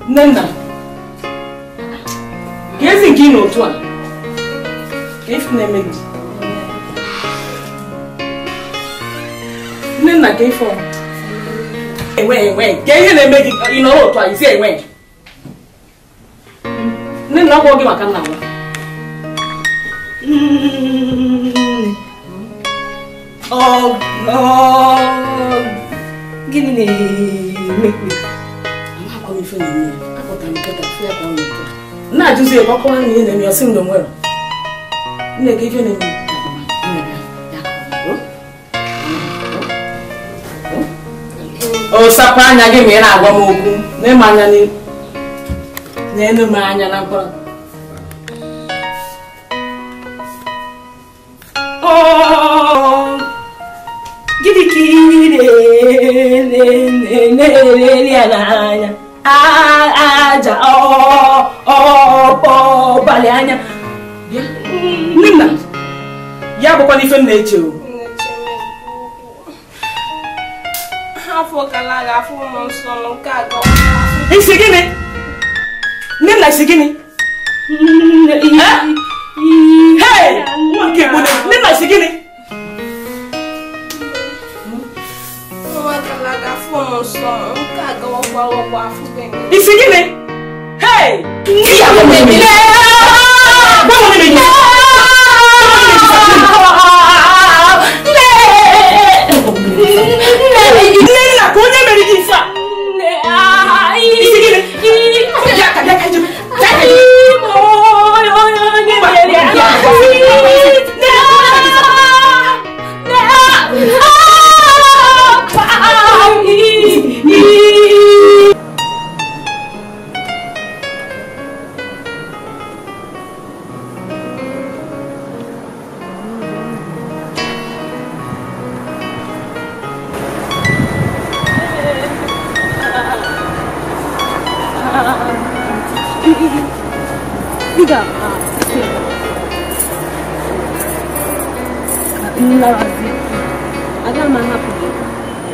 Nnenna, ka ezi nke ị nọ otu a? Ka ife na-eme gị? Nnenna, ka ife ọ? Enwe enwe, ka ihe na-eme gị ị nọrọ otu a isi enwe. Nnenna, ọ gwọ gị maka nna nwa. Gịnị na-eme? Amakwa m ife na-eme ya. Akpọtara m nkịta fụ ya ka ọ nọ otu a. Na-ajụzi ya ka ọ kọwara m ihe na-eme ya, ọ sị m na o nwero. Nne, ka ife na-eme ya? O sapụ anya gị ma ị na-agwa m okwu. Na-eme anya na-enu m anya na mkpọrọ. Gịnị ka ị na-eleli ya n'anya? Aja ọbalị anya. Nnenna, ya bụkwa n'ife m na-eche o. Afọ gara aga afọ ụmụ nsọ m nke a ga. Isi gịnị? Nnenna, isi gịnị? Hey! Nwa nke Igbo, Nnenna, isi gịnị? Isi gịnị? Hey! Nnenna, ka onye mere gị ife a? Isi gịnị? Bịa ka bịa ka ijebe. Bịa ka ijebe.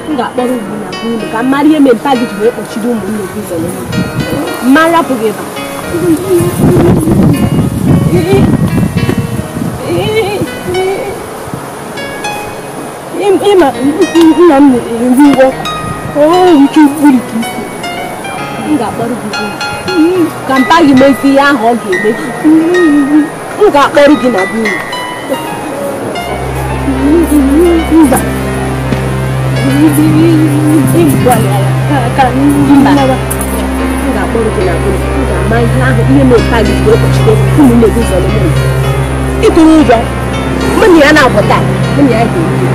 M ga-akpọrọ ugwu na be unu ka m mara ihe mere mpa gị ji wee kpọchiri ụmụnne gị ụzọ n'ụlọ. Mma rapụ gị ebe a. Ịma nna m na-ewu ụgwọ o nwere ike igburi ka isi. M ga-akpọrọ gị ugwu ka mpa gị mezie ihe ahụ ọ ga-eme. M ga-akpọrọ gị na be unu. Mba. M ga-akpọrọ gị na be unu. M ga-ama ihe ahụ ihe mere mpa gị ji wee kpọchide ụmụnne gị ụzọ n'ụlọ. Ịtụrụ ụjọ mụ na ya na-apụta, mụ na ya ga-ebi.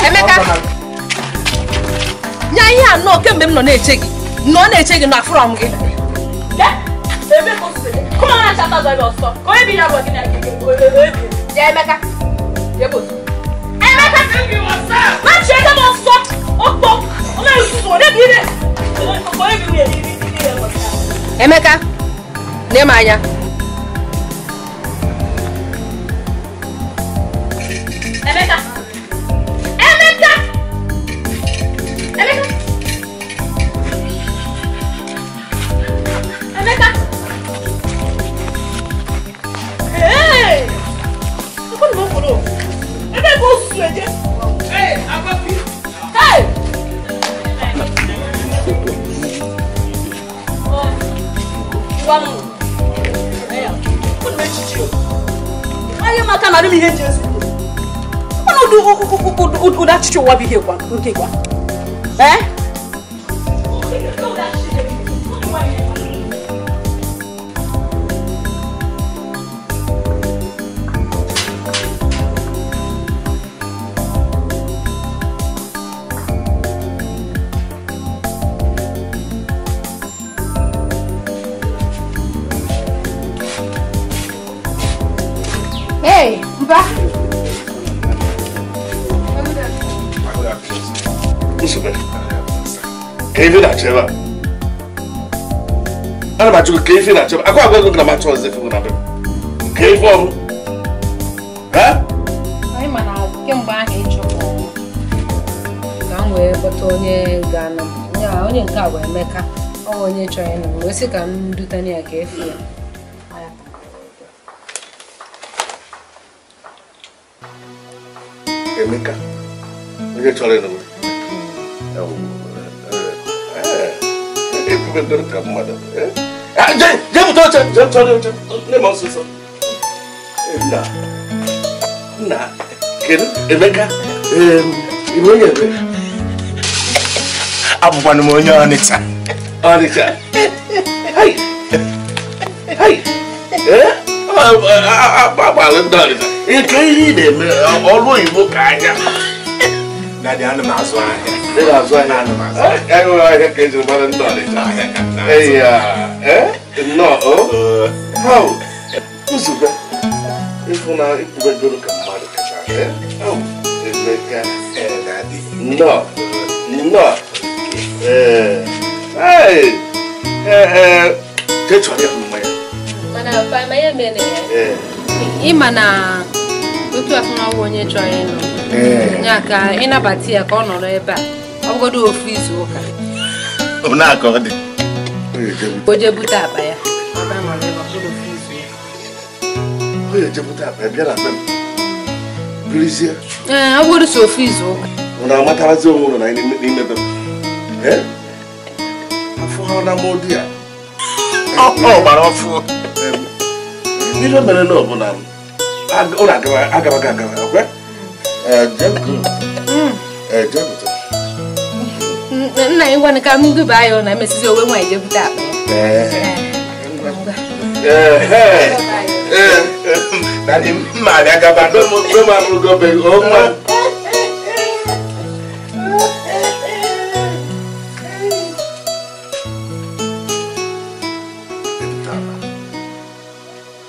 Emeka, nya ihe a nnọọ kemgbe m nọ na-eche gị, nọ na-eche gị na afụrọ m gị. Emeka, Emeka, nee m anya. Emeka! Emeka! Emeka! Emeka! Onye maka na m ihe nje ezu. Ọnụ ụda achịcha ụwa bụ ihe kwa nke kwa. Eh? Hey, Mba. Ka ife na-achọ ebe a? Ana m achọ ka ife na-achọ ebe a. Akwa agwa ego na m achọ ọzọ efe na be m. Ka ife ọrụ. Ha? Anyị ma na kemgbe ahụ ị chọrọ ka m wee kpọta onye ga-anọ. Onye nke a bụ Emeka. Ọ bụ onye chọrọ ịnụ m. Wee sị ka m dutanye ya ka efe ya. Emeka, onye chọrọ ịnụ m. Nna, kedu Emeka? Onye ebe? Abụkwanụ m onye Ọnịcha. Ọnịcha? Hai! Hai! Ee? Agbalị ndị Ọnịcha. Nke ihe ị na-eme ọrụ oyibo ka ahịa. Daddy, ana m azụ ahịa. Ị na-azụ ahịa? Ana m azụ ahịa. Enwere ahịa ka ejiri mara ndị Ọnịcha. Eya, nnọọ o. Hau, nzube. Ịfụ na ikwubegoro ka mmadụ kacha. Hau, Emeka. Daddy. Nnọọ, nnọọ. Ee, ee, ke chọrọ ya mmanya. Mana ma ya mere ya. Ịma na otu afụmawa onye chọrọ ịnụ. Ya ka ịnabata ya ka ọ nọrọ ebe a. Ọ bụgodu ofu izu ụka. Ọ na-aka ọ dị. O jee bute akpa ya. Ọ bịa nọrọ ebe a bụrụ ofu izu ya. Ọ ya ejebute akpa ya bịa na be m. Birizie. Ee, ọ bụgodu so ofu izu ụka. Ọ na-amatarazi onwe ụlọ na n'ime be m. Ee? Afọ ha na m ụdị a. Ọ gbara ọfụ. Ihe mere na ọ bụ na ụlọ agabaga agabaga, okwe? Nna anyị gwanụ ka m duba ya na emesizi onwe nwaanyị jee bute akpa ya. Daddy, mma abịa gaba. Be m abụrụgo be gị, o nwa.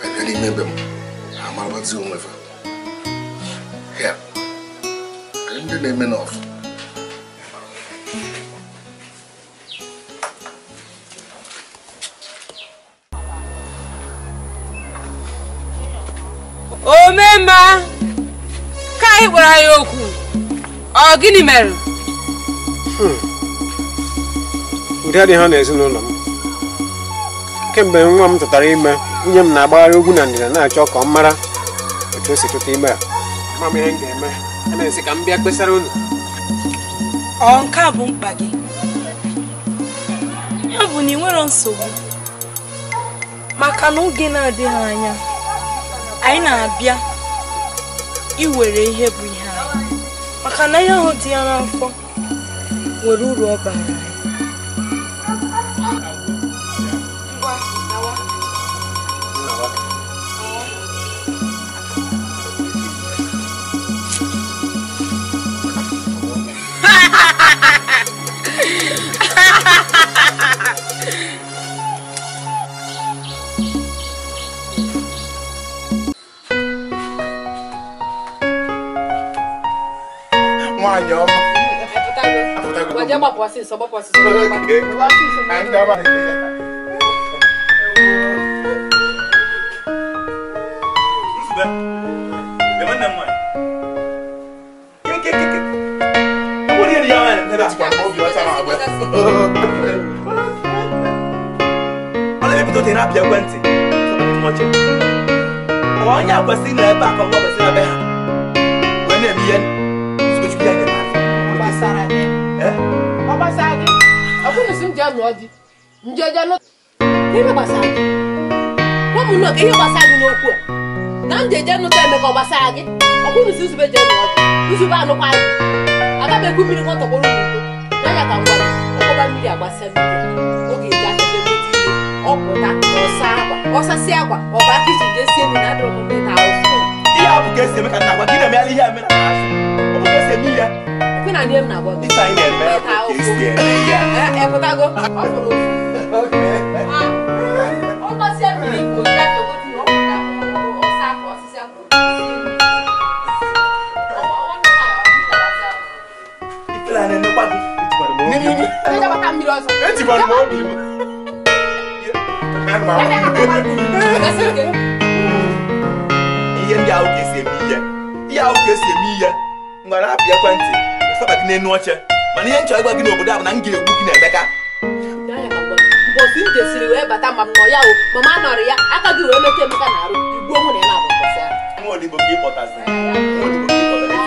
Abịa n'ime be m, ha amarabazi onwe fa. Ya, ndị na-eme n'ọfụ. Omemma, ka anyị gwara ya okwu, ọ gịnị mere? Udo adịghị n'ezinụlọ m. Kemgbe nwa m tụtara ime, nwunye m na-agbagharị ugwu na ndịda na-achọ ka ọ mara otu o si tụta ime a. Ama m ihe m ga-eme. A na-esi ka m bịa kpesara unu. Ọ nke a bụ mkpa gị. Ya bụ na ị nwere nsogbu. Maka na oge na-adịghị anya, anyị na-abịa iwere ihe bụ ihe anyị. Maka na ihe ahụ dị ya n'afọ nwere uru ọ bara anyị. Ihe gbasara gị. Gwa m nnọọ ka ihe gbasara gị n'okwu a. Na m ji eje nụta Emeka ọ gbasara gị. Ọ bụrụ si Nzube jee nụọ gị. Nzube anụkwa gị. Aga m ekwu mmiri ka ọ tọgbọrọ n'iko. N'anya ka m gwa gị, ọkọba mmiri agbasa mmiri. Ọ ga-eji aka jee gote ihe. Ọ pụta, ọ saa akwa, ọ sasịa akwa, ọ baa kichin jee sie nri na adịrọ m mma ịta ahụhụ. Ihe a bụ ka esi eme ka nna gwa gị na-eme ihe a mere na azụ. Ọ bụ ka esi eme ihe. Okwu na ndị m na-agwa gị. Ife anyị na-eme bụ ka esi eme ihe. Ee, pụtago. Ọ fụrụ ụfụ. Ọ gbasịa mmiri ka o ji aka gote ihe, ọ pụta, ọ saa akwa, ọ sasịa akwa, o sie nri. Ife a na-emekwa gị. Ejikwara m obi m. Ihe ndị ahụ ka esi eme ihe. Ihe ahụ ka esi eme ihe. Ngwara apị ekwentị, ụsaba gị n'enu oche. Mana ihe nchọ ịgwa gị n'obodo a bụ na m ga-egbu gị na Emeka. Mbọsị m jesiri wee bata ma m nọ ya o, mama nọrọ ya, aka gị wee metụ Emeka n'arụ, igbuo mụ na ya na-abụ mbọsị ahụ. Nwa odibo ka ị kpọtazi. Nwa odibo ka ị kpọtazi.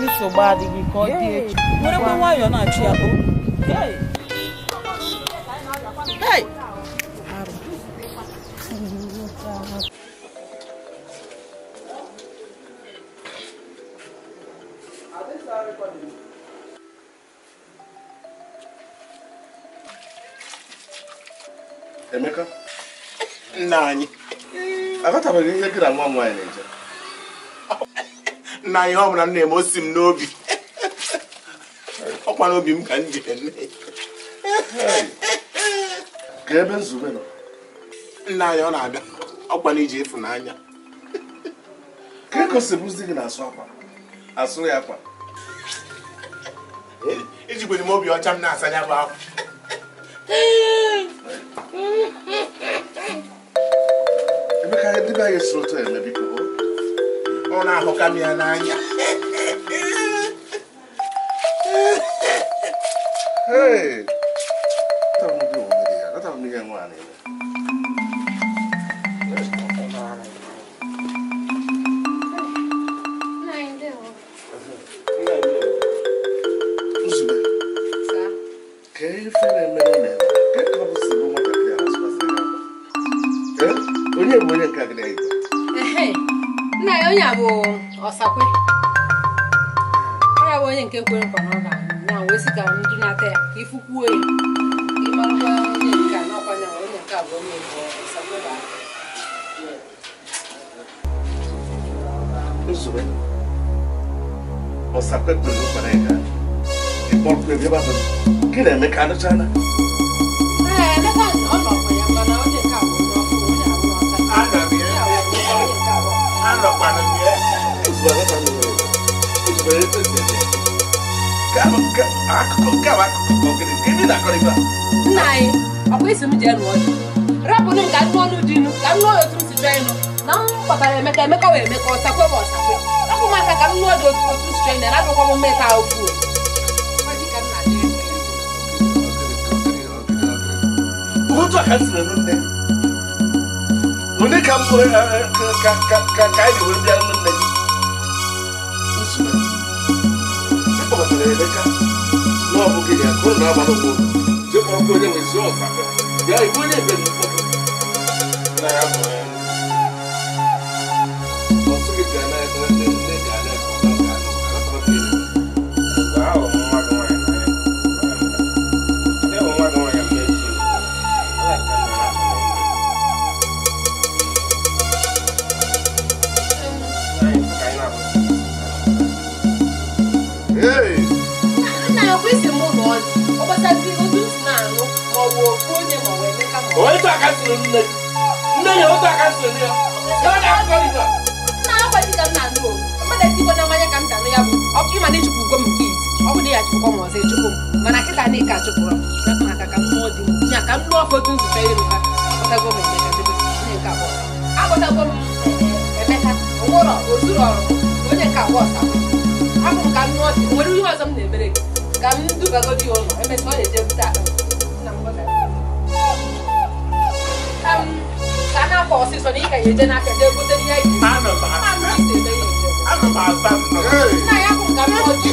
Nsogbu adịghị ka ọ dị echi. Werekwa nwayọọ na-achụ ya o. Hey! Emeka? Nna anyị. Aghọtabeghị ihe gị na nwa m nwaanyị na-eje. Nna ihe ọ bụla m na-eme osi m n'obi. Ọkwa n'obi m ka m ji eme. Ka ebe Nzube nọ. Nna anyị ọ na-abịa. Ọkwa na iji ịfụnanya. Ka ekosibụzi gị na-asụ akwa. Asụ ya akwa. Ejikwere m obi ọcha m na-asa ya bụ akwa. Emeka, ndị be anyị siri otu eme biko. Ọ na-ahụka m ya n'anya. Hey! Nna ya onye bụ Ọsakwe. Onye bụ onye nke kwere nkwa na ọ ga-anụ ya wee sị ka m dunata ya ka ifukwuo ya ka ị marakwa onye nke a n'ọkwa ya onye nke a bụ onye bụ Ọsakwe bụ Nzube. Ọsakwe kwere nkwa na ya ga-anụ. Ịkpọrọkwa ebe ebe gị na Emeka anụchana? Ee, Emeka ọ nọkwa ya mana onye nke a bụ onye ọfụ onye a bụ Ọsakwe. Nna anyị ọkwa isi m jee nụọ di rapụnụ m ka m nụọ di nụ ka m nụọ ya otu m si chọọ ịnụ na m kpọtara Emeka Emeka wee Emeka Ọsakwe bụ Ọsakwe rapụ m aka ka m nụọ dị otu m si chọọ ịnụ ya na-adụkwa m mmeta ofu. Otu a ka m siri nne onye ka m ka anyị were bịa nne gị Nzube ị kpọbatara Emeka na ọ bụghị ya ka ọ na-agba n'ụgbọ jee kpọrọkwa onye nwezi Ọsakwe bịa igwe onye ebe na ya bụ ọ sị gị gaa na ebe nne nne ga-aga ka ọ ga-anụ anatara m elu. Nna ya kwesị m ụlọ ọdị ọ gbasazi otu m si na-anụ ma ọ bụ ofu onye ma ọ bụ Emeka ma ọ bụ Otu aka siri nne nne ya otu aka siri nne ya nna ya kwaji ka m na-anụ o mmadụ etikwa na mmanya ka m si anụ ya bụ ọ bụ ịma na ịchụpụ ugo m nke izi ọ bụ na ya chụpụkwa m ọzọ ịchụpụ m mana kịta na ike achụpụrụ m rapụ m aka ka m nụọ di m ya ka m nụọ ofe otu nzukọ ịrụ ha akpọtago m Emeka debe onye nke abụọ akpọtago m Emeka onwere ozuru ọrụ onye nke abụọ Ọsakwe hapụ m ka m nụọ di m nwere ihe ọzọ m na-emere gị ka m dubagodi ya ụlọ emesịa ọ na-eje bute akpa nna m gọzara ka a na-akwa ọsịsọ na ị ka ya eje n'aka jee gote ihe anyị ga-esi eme ihe nna ya hapụ m ka m nụọ di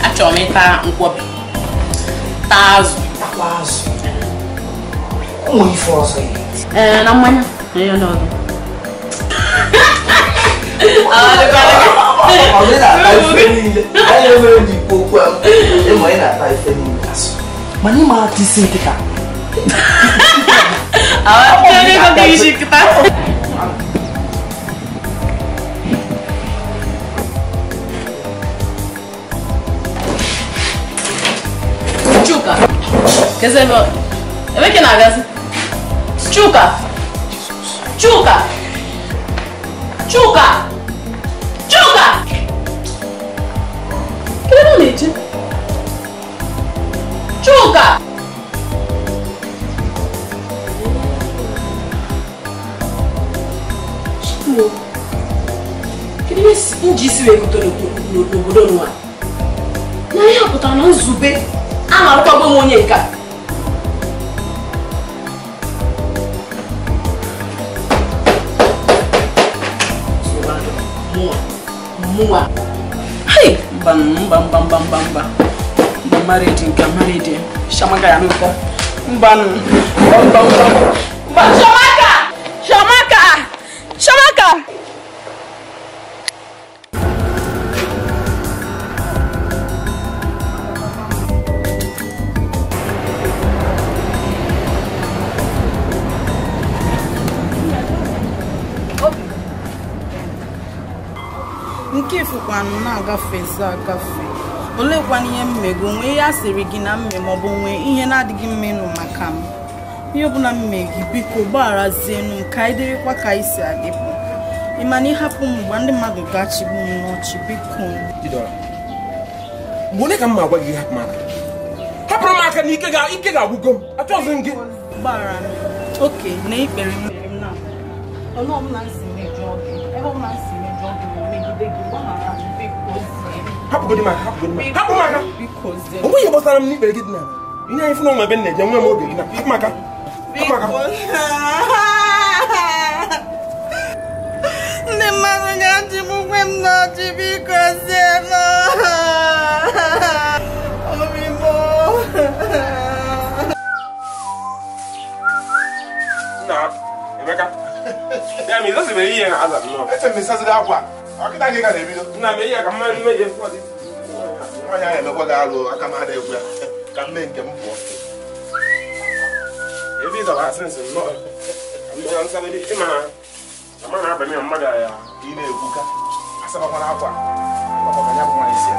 Achọrọ m ịta nkwobi taa azụ ee na mmanya na ihe n'ọzọ mana ị mara aka isi nkịta Keze ebe ka na-agazi? Chuka! Chuka! Chuka! Chuka! Kedu ebe ọ na-eje? Chuka! Kedu ihe m ji isi wee gote n'obodo nwa? Na ihe pụtara na nzube a na-arụkwago m onye nke a. Mụnwa. Hey! Mba mba mba mba mba mba. Mba married nke married. Shamaka ya n'ụkọ. Mba mba mba mba. Mba Shamaka! Shamaka! Shamaka! Nke fụkwanụ na-agafezi agafe olekwana ihe mmego nwee ihe a sịrị gị na mme maọbụ nwee ihe na-adịghị mmenụ maka m ihe ọbụla mme gị biko gbagharazienụ m ka anyị dịrịkwa ka anyị si adịbụ ị ma na ịhapụ m mgbe ndị mmadụ ga-achịgbu m n'ọchị biko. Chidora, mgbe ole ka m ma agwa gị hapụ m aka? Hapụrụ m aka na ike ga-agwụgo m. Achọghịzị m gị. Gbaghara m. Oke na ikpere m na ọnụ ọbụla m si mejọọ gị ebe ọbụla m si mejọọ gị ma megide gị gbaghara m biko zie. Hapụgodi m aka, hapụgodi m aka. Hapụ m aka. Biko zie. O nweghị ihe gbasara m n'ikpere gị dị n'ala. Ihe anyị fụ na ụmụ ebe m na-eje nwe m oge gị na hapụ m aka. Hapụ m aka. Ndị mmadụ ga-achịgbukwe m n'ọchị biko zie m. Obi m. Nna, Emeka. Ya ma ịzọsibere ihe na aza nnọọ. Eche m ịsaziri akwa. Ọkịta gị ka na-ebido. Nna m ihe ka mmadụ mmejọ ụfọdụ. Nwaanyị ahụ emekwa gị alụ aka m adịghị ekwe ya. Ka m mee nke m pụọ. Ebe ị zọrọ asị nsị nnọọ. Ka m bịa nsabere ịma na ama na-abanye mmadụ ya. Ị na-ekwuka. Asabakwana akwa. Ọkwa ka ya bụ nwaanyị si ya.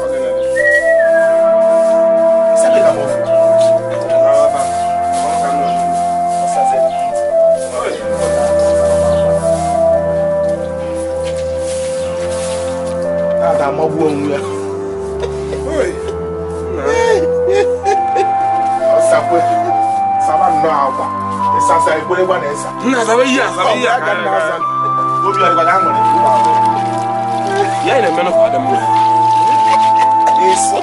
Ọ gịnị? Ịsabe ka m ofu. Amagbu onwe ya. Ọsakwe, saba nnọọ akwa, ịsasa ekwerekwa na ịsa. Nna asaba ihe asaba ihe aka nna asa. Obi ọdịkwa na aṅụrị. Ya ị na-emenụ ka ọ dị mma. Ịsọ.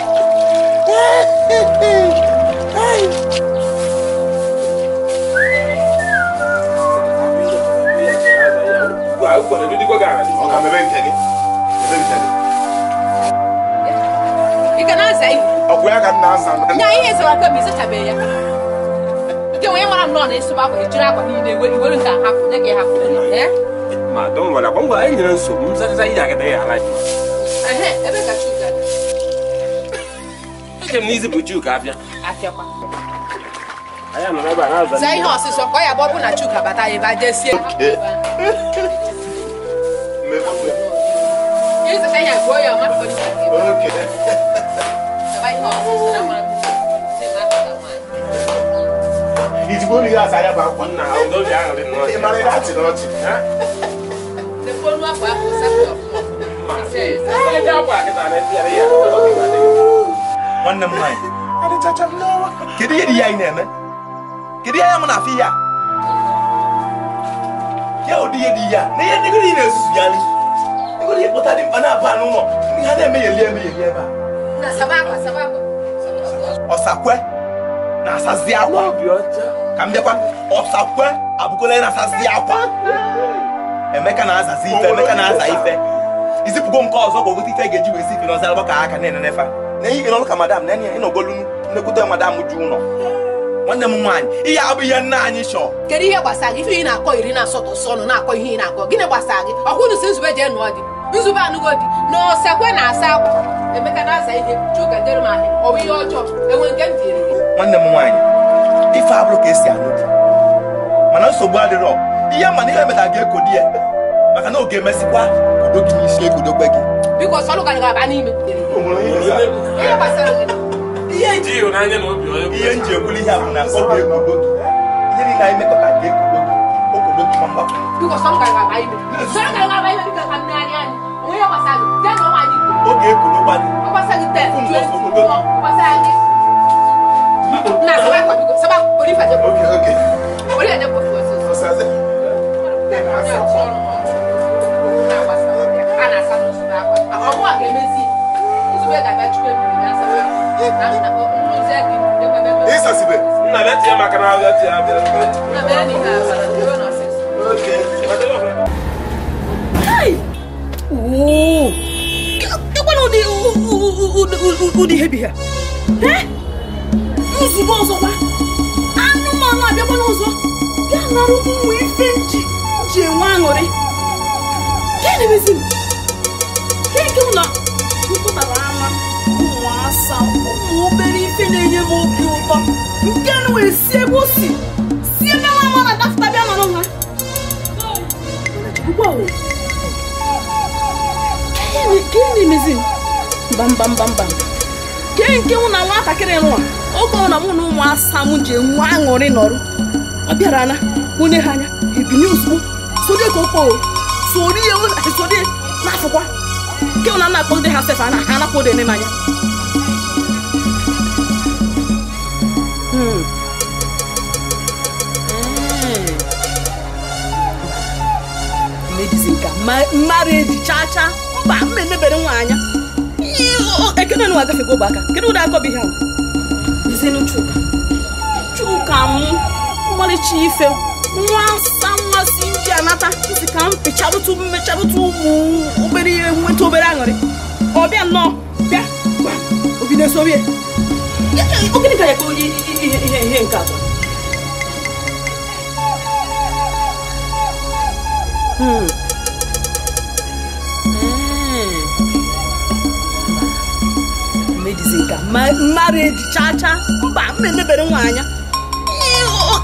Ọ ka mebe nke gị. Mebe nke gị. Ọgwụ ya ka m na-asa. Nya ihe zara aka m ịzachabeghị ya. Nke onye mara m nọ na-esobe akwa ejiri akwa niile iwere nke hapụ nye gị hapụ. Ma don't worry, akwa ngwa anyị nyere nsogbu m zachacha ihe agada ya ala. Ehe, ebe ka Chuka dị? Eche m na izipụ Chuka abịa. Afịakwa. Anyị nọ n'ebe a na-aza. Zaa ihe ọsịsọ ka ọ ya bụ ọ bụ na Chuka bata ya ebe a jesie. Ịzacha ihe gụọ ya ọma. Okay. Ijikwa obi gị asa ya bụ akwa. Nna, obi aṅụrị nnọọ. Ị mara ihe achị n'ọchị. Nwanne m nwaanyị. Kedu ihe dị ya anyị na-eme? Kedu ihe ya mụ na-afụ ihe a? Ya ụdị ihe dị ya na ihe ndị gịnị na-esusu ya nri. Ego ihe kpọta dị mkpa na-aba n'ụlọ. Ndị ha na-emegheli emegheli ebe a. Ọsakwe na-asazi akwa. Ka m bịakwa, ọsakwe abụgola ya na-asazi akwa. Emeka na-azazi ife, Emeka na-aza ife. Izipụgo nke ọzọ ka ogote ife ga-eji wee si ife n'ọzọ alụgbọ ka aka na-enenefa. Na ihe ịnọlụ ka madam na enyi ịnọgolu nnekwute madam ju ụlọ. Nwanne m nwaanyị, ihe abụ ihe nna anyị chọọ. Kedu ihe gbasara gị? Ife ị na-akọ iri na-asọtọ sọnụ na-akọ ihe ị na-akọ. Gịnị gbasara gị? Ọkwụ unu si nzube jee nụọ di. Nzube anụgo di. Na ọsakwe na-asa akwa. Emeka na-aza ihe, Chuka dere m ahịa. Ọ bụ ihe ọjọọ. Enwe nke m tinyere gị. Nwanne m nwaanyị, ife abụrụ ka esi anụ di. Mana nsogbu adịrọ. Ihe mana ihe emeta ga-eko di ya. Maka na oge emesikwa ga-ekodo gị n'isi ekodokwe gị. Biko sọlụ ka ga-aba n'ime. Ihe gbasara gị. Ihe nji ịhụnanya na obi ọya. Ihe nji ekwuli ihe a bụ na ọ ga-ekodo gị. Ihe niile anyị mekọta ga-ekodo gị. O kodo gị kpamkpam. Biko sọlụ ka ga-aba ime. Sọlụ ka ga-aba ime biko ka m na-arị anyị. Onwe ihe gbasara gị. Jee nọ nwaanyị. Ọ ga-ekodokwa gị. Ọ gbasara gị 10, 20, ọ gbasara gị. Na saba kwa biko saba olifa je. Okay, okay. Olifa je ko fo. Sasa. Nzube ọzọkwa anụmanụ abịakwa n'ụzọ bịa nara ụmụ ife nji ji enwe aṅụrị ka na-emezi m nke m na nkụtara ama ụmụ asa ụmụ obere ife na-enye m obi ụtọ nke na wee si ebe o si si ebe nwa nwa na-adafụta bịa nọrọ ha ka na-emezi m mba mba mba mba ke nke mụ na nwatakịrị nwa oge ọ na mụ na ụmụ asa m ji enwe aṅụrị nọrọ ọ bịara na onye ha anya ebinye ozugbo sorie ka okpo sorie sorie n'afọkwa nke na na-akpọgide ha sef ha anapụde ene m anya. Medizi nka mmadụ eji chaa chaa mba m emebere nwa anya ekene nwa agafego ogbe aka kedu ụdị akọ bụ ihe ahụ izenu Chuka Chuka m ọmalịcha ife nwa asa nwa si nji anata isi ka m pịcharụtụ mmecharụtụ ụmụ obere ihe nweta obere aṅụrị ọ bịa nnọọ bịa gwa obi na-esorie ogịnị ka ya ka ihe ihe nke atọ. Mmadụ eji chaa chaa mba m emebere nwa anya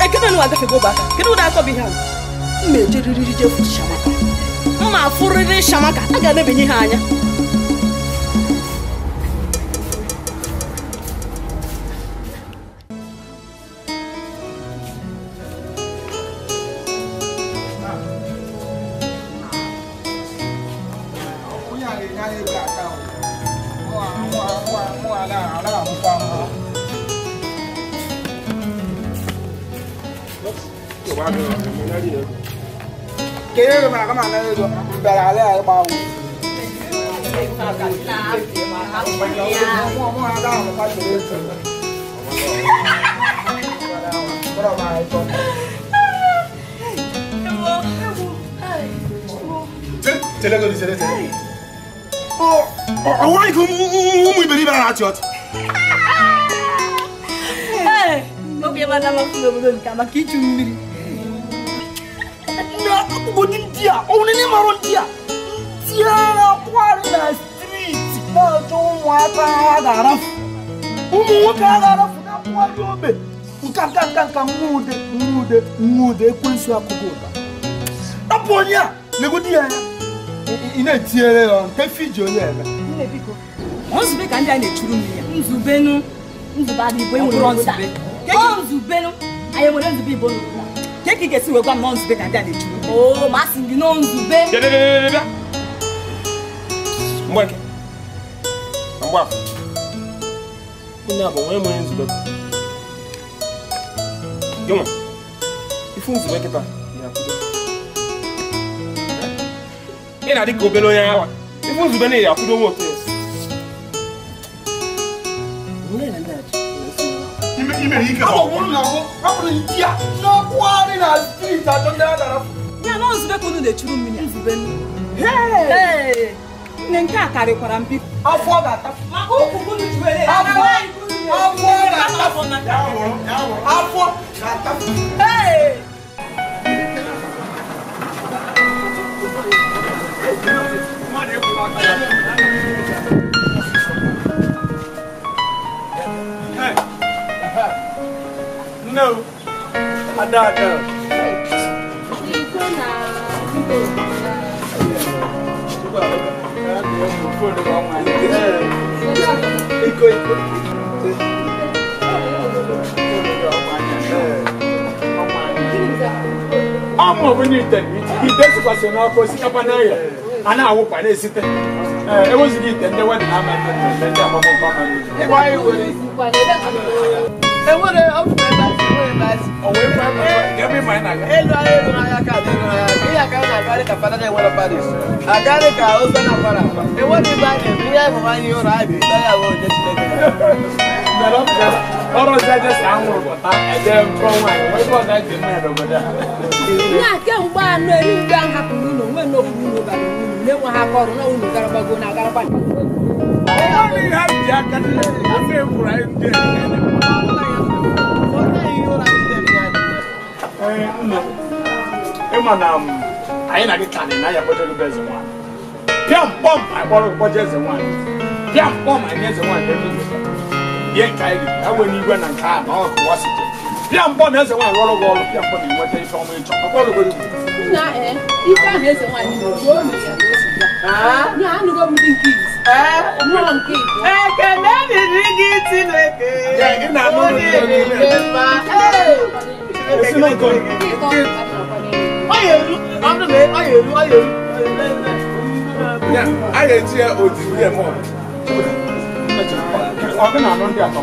ekene nwa agafego ogbe aka kedu ụdị akọ bụ ihe ahụ mma ejeriri jefu Shamaka mma afụrịrị Shamaka a ga-emebinye ha anya. Nwude ekwensu akụkọ ụda rapụ onye a legodi ya anya ị na-etinyere ya nke fiji onye eme. Nzube ka ndị a na-echuru mmiri ya nzubenu nzube adị igbo enwere nzube nzubenu anyị nwere nzube igbo n'obodo a ka ị ga-esi wee gwa m na nzube ka ndị a na-echuru oo ma asị gị na nzube bịa mgbeke mgbafọ onye abụ nwee nwere nzube gị nwa ifu nzube kịta ị na-adị ka obere onye awa ifu nzube na ya akwụdo nwa otu ya. Ya na nzube ka unu na-echuru mmiri nzube nne nke a karịkwara mbi afọ ga-atafụ maka ukwu unu ji were afọ ga-atafụ. No, Ada. Iko iko. Ọmụ bụ n'ite ite sikwasị n'ọkụ osikapa n'ahịa a na-awụkwa na-esite ewezighị ite ndị wedị na ama ndị agbamụkọ ama enwere elu ahịa elu n'ahịa ka dị elu n'ahịa ihe aka na-agarị ka fada na-enwere Paris agarị ka ofe na-akwara akwa enwere ibe anyị na-eme ihe anyị anyị ụra anyị bụ ikpe ya bụ onye Chineke. Ọrụ ọzọ eje si anwụrụ pụta eje mkpọ nwaanyị ebe ọzọ eji eme ya n'obodo a. Nya kemgbe anọ eri mgbe ahụ hapụrụ ụlọ nwee n'okwu ụlọ bara ụlọ na-enwe ha aka ọrụ na ụlọ gara gbago na agara gbago. Ịma na anyị na gị ka na ya kpọjere ebe eze nwaanyị. Pịa mkpọm anyị kpọrọ kpọje eze nwaanyị. Pịa mkpọm anyị eze nwaanyị ebe igwe. Ihe nke anyị gị enwe n'igwe na nke a na ọ kụwa site. Pịa mkpọm eze nwaanyị rụọrọ gị ọrụ pịa mkpọm inweta ife ọma ịchọ. Nna ife ahụ eze nwaanyị na-ekwu o mere ya na o si bịa. Nya anụgo m dị nke izi. Nụọ nke ibu. Ekene dịrị gị Chineke. Onye na-eme mma. A ga-eji ya odibo ya ma ọ bụ na-anụ ndị atọ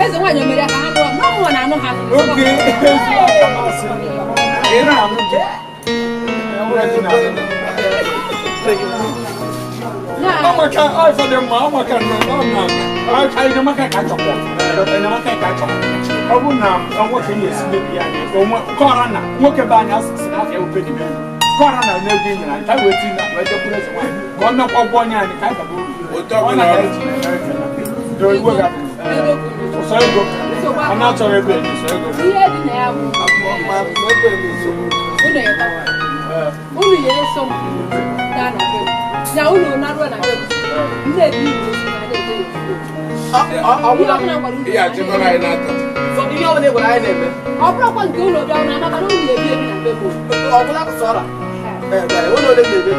eze nwaanyị mere ka ha nụọ na ọmụnwa na-anụ ha. Oge ị na-anụ di. Ọmaka ọfọ dị mma ọmaka nọ enyemaka ka chọkwa enyemaka ka chọkwa ọ bụ na nwoke na-esi mebi ya anya kọra na nwoke be anyị asịsị na afịa ope dị elu kọra na n'ego nyere anyị ka wee tinye na wee jekwuru eze nwaanyị ka ọ mekwa ụgwọ onye anyị ka anyị gaba uru ọ na-eji ụsọ ego ọ na-achọrọ ego enye ụsọ ego ihe dị na ya bụ unu ya eso m gaa na be m na unu naruo na be m na-ebi unu esi na na-eje ihe ọbụla gwara anyị na-eme ọ bụrụkwa nke ụlọ bịa na maka na unu ebi ebi na be m ọbụla sọra ụlọ ole na-ebe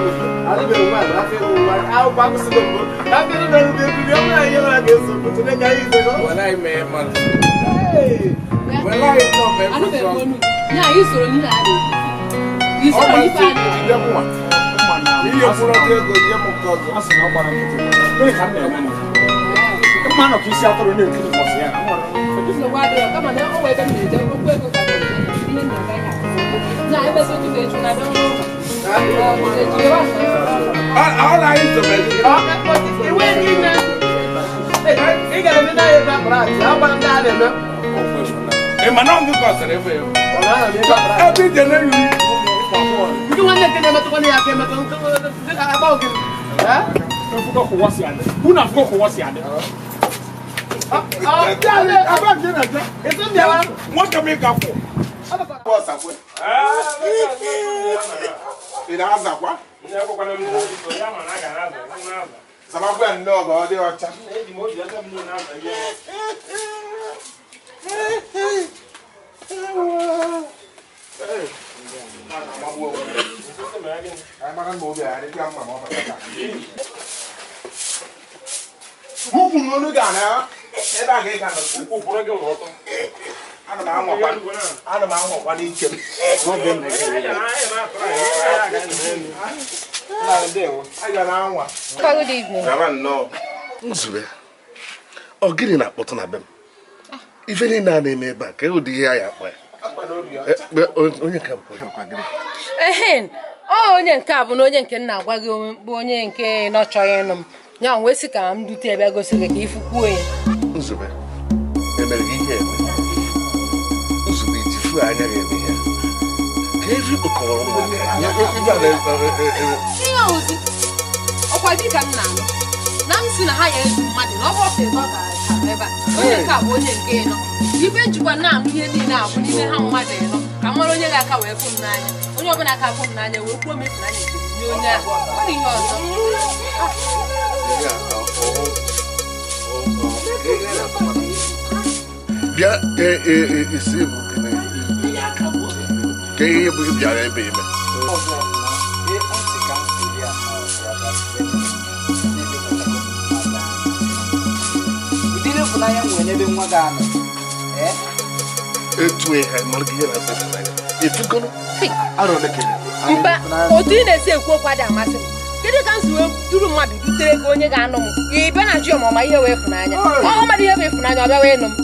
adịbeghị nwaanyị afọ ịrụ nwa akwụkwọ akwụsịgo mbụ afọ ịrụ na ndị ebili ọ bụla ihe nwere ga-eso bụ Chineke anyị izego anụbeghị m onu ya isoro n'ihe a na-ekwu isoro n'ife a na-ekwu. Mmanụ ka isi atụrụ na-ekiri mbọsị ya. Nsogbu adịrọ kama na ọ wee ebe m na-eje okwu ego ka ihe m na-aga ihe na emesi otu ga-echu na abịa n'ụlọ. Ị ga-eme na ebe akpara achị agba ndị a na-eme. Ị ma na ọ gụkọsịrị ebe ya? Ebe ije na-eyiri. Ndị nwanne nke na-emetụkwana ya aka emetụ agba ogiri. Unu afụgo ka ụwa si adị. Nwoke m ịgafụ. Ị na-azakwa? Zamakwa ya nnọọ ka ọ dị ọcha. Ukwu n'olu ga na ebe a ga-ega na ukwu gị ọtọ. Ana m anwakwa n'ike m. Good evening. Nzube, ọ gịnị na-akpọtụ na be m? Ife niile a na-eme ebe a ka ụdị ihe ya akpa ya. Onye nke ehe onye nke a bụ na onye nke m na-agwa gị bụ onye nke nọchọghị ịnụ m ya wee sị ka m dute ebe gosi gị ka ifukwuo ya. Nzube, emere gị ihe eme? Nzube itifu anya gị eme ihe ka efi kpọkọrọ ihe ozi ọkwa dị ka m na-anụ na m si na ha ya ezu mmadụ na ọ bụ ọsọ ebe ọ gara ebe a onye nke a bụ onye nke ịnọ ife njikwa na-anụ ihe niile abụ n'ime ha mmadụ ịnọ ka m mara onye ga-aka wee fụ m n'anya onye ọbụla aka fụ m n'anya wee kwuo m ịfụnanya nke nye onye ahụ ọ dị ihe ọzọ. Bịa isi bụ ka ihe bụ bịara ebe ime. ịfụnanya nwere n'ebe nwa gị anọ. Etu ihe mara gị ihe na-asa ịfụnanya. Ifugonu? Arọ lekere. Mba, otu ị na-esi ekwu okwu adịghị amasị m. Kedu ka m si wee duru mmadụ dutere gị onye ga-anụ m? Ị bịa na jụ ma ọma ihe wee ịfụnanya. Ọ mmadụ ihe bụ ịfụnanya ọ bịa wee nụ m.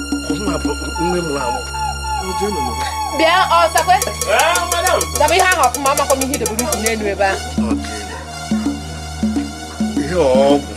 Bịa Ọsakwe. Daba ihe ahụ ọfụma amakwa m ihe idobere ukwu n'elu ebe ahụ. Ihe ọgwụ.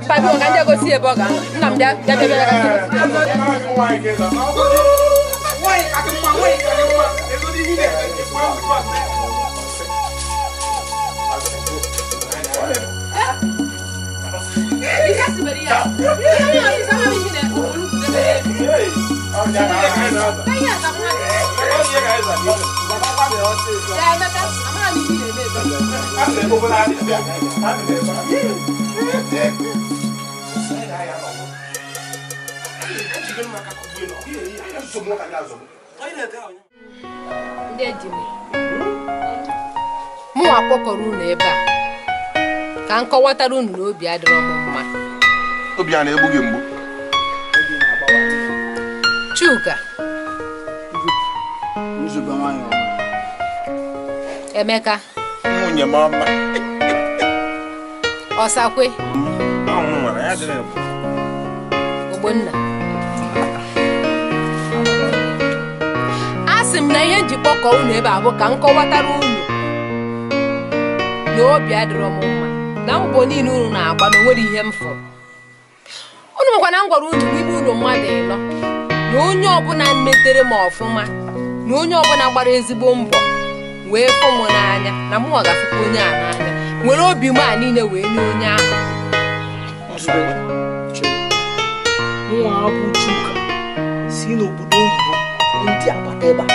Papi, ka ndị gosi ebe ọ ga-anọ. Nna m bịa bịa bịa bịa. Mụ akpọkọrọ unu ebe a ka m kọwatara unu na obi adịrọ m mma. Obi a na-egbu gị mgbu. Chuka. Emeka. Nwunye m ọma. Ọsakwe. Ogbonna. Asị m na ihe njikpọkọ unu ebe a bụ ka m kọwatara unu na obi adịrọ m mma na mbọ niile unu na-agba na onwere ihe m fụrụ. Unu makwa na m gwara unu n'ime unu mmadụ ịnọ na onye ọbụla metere m ọfụma na onye ọbụla gbara ezigbo mbọ wee fụ m n'anya na mụ ga-afụkwa onye a n'anya nwere obi m a niile wee nye onye ahụ. Nwa bụ Chuka si n'obodo oyibo ndị agbata ebe a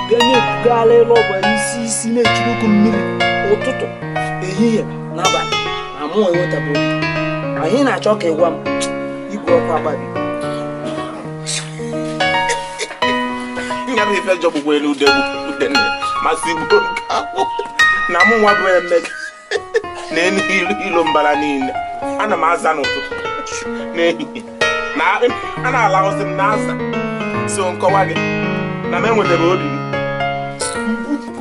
bịa na-ebugara elu ọgba isi isi na-echiri okwu mmiri ụtụtụ ehihie na abalị na mụ enwetabụ anyị na-achọ ka ị gwa m igwe ọkụ agbabi. Nya bụ ife jọgbukwa elu udenne masị gbuo nke ahụ na mụ nwa bụ Emeka na-enu ilo mbara niile ana m aza n'ụtụtụ n'ehihie na a na-alahụsị m na-aza so nkọwa gị na m enwetara obi gị.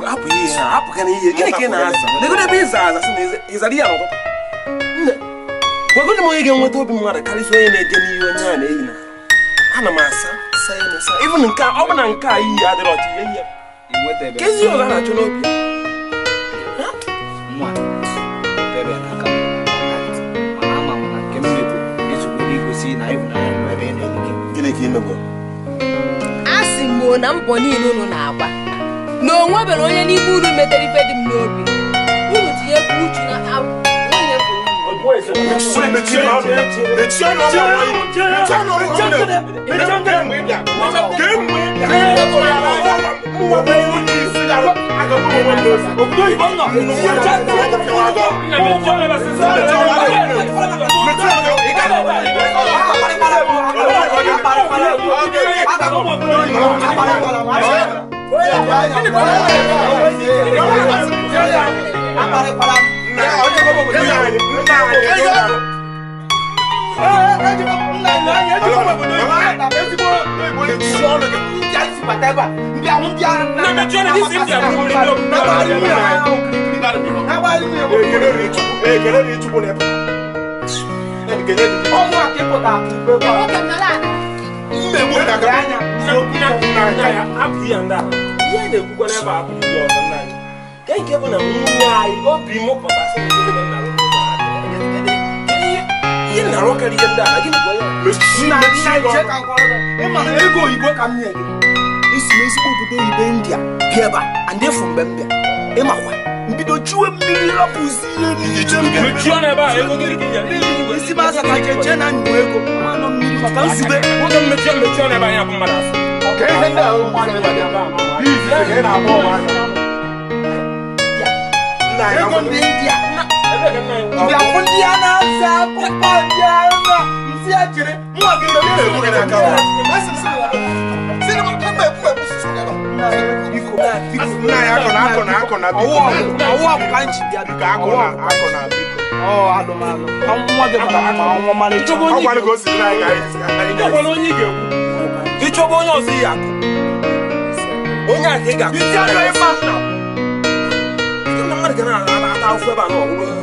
Hapụ ihe ha, hapụkana ihe. Gịnị ka ị na-aza? Legodo ebe ịza aza sị na ịzara ya n'ụtụtụ. Nne, gwagodo m onye ga-enweta obi mmadụ karịsịa onye na-eje n'ihe onye a na-eyi na ana m asa saa ya na saa. Even nke a, ọ bụ na nke a iyi adịrọ ọchị ihe ihe. Ka ezi ọzọ a na-achọ n'obi. Gịnị ka imegbu? A sị m na mbọ niile unu na-agba na o nwebere onye n'ime unu metere ife dị m n'obi. Unu tinyekwa uchu na onye Ịchọba onye ọzọ ya akụ onye a ka ị ga-akụ na mmadụ ga na-ata ahụhụ ebe a na ọgwụgwụ.